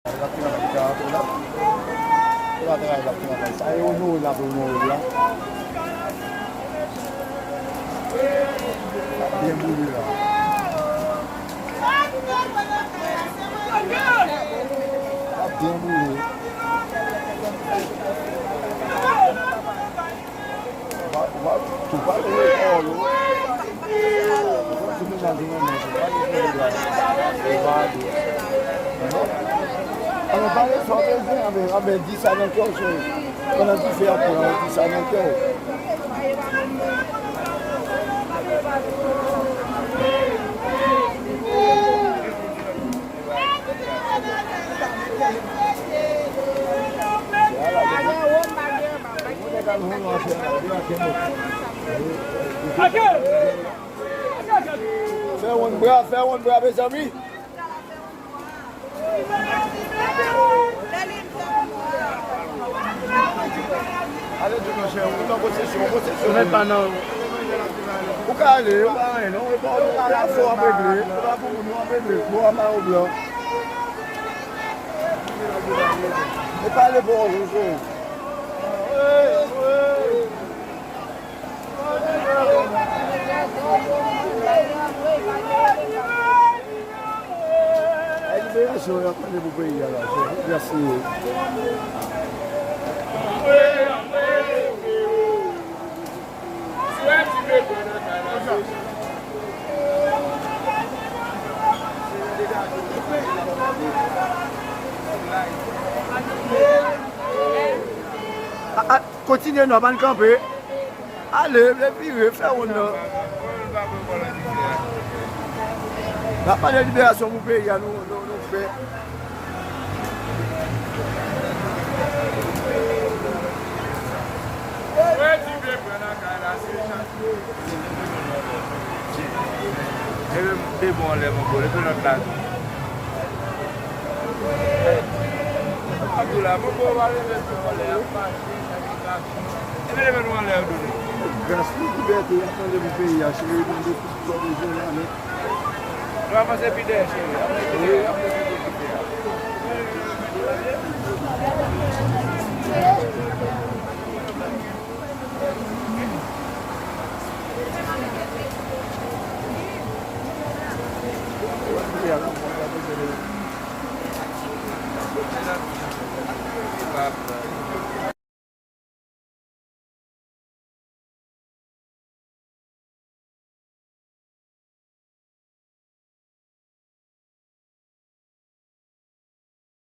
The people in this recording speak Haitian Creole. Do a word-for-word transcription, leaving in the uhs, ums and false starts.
L ap travay, l ap travay. L ap travay, l ap travay. Sa e onore l ap onore l la. L ap byen boule la. L ap byen boule. Ou pa, ou pa, ou pa lwe pawòl ou. Ou pa di mennaj ou renmen, ou pa lwe pawòl ou. Ou pa di. Anben, pale sa w bezwen, anben, anben, di sa nan kè w, cheri. Pandan dife ap pran, di sa nan kè w. Fè wonn bra, fè wonn bra, mezanmi. Ale di non, chè, ou nan posesyon, posesyon. Ou mèt pa nan. Ou ka ale, ou pa anyen, non. E pa ou ka fè w ap regle. E pa pou moun yo ap regle. Bon, a mayo blan. E pale pou ou, chè. Liberasyon y ap mande pou peyi a la, se graciye. A, a, kontinye non, pa n kanpe. Ale, vle vire, fè wonn nan. N ap mande liberasyon pou peyi a, nou, nou, nou fè. Epi m te bon anlè, mon bro, epi lòt la tou. Abdoula, mon bro, pa leve men anlè, ap mache. Epi leve nou anlè, Abdoula. Gras pou libète y ap mande pou peyi a, cheri, mande pou sa w bezwen la nèt. Nou avanse pi dèyè, cheri. Avanse pi dèyè, avanse pi dèyè.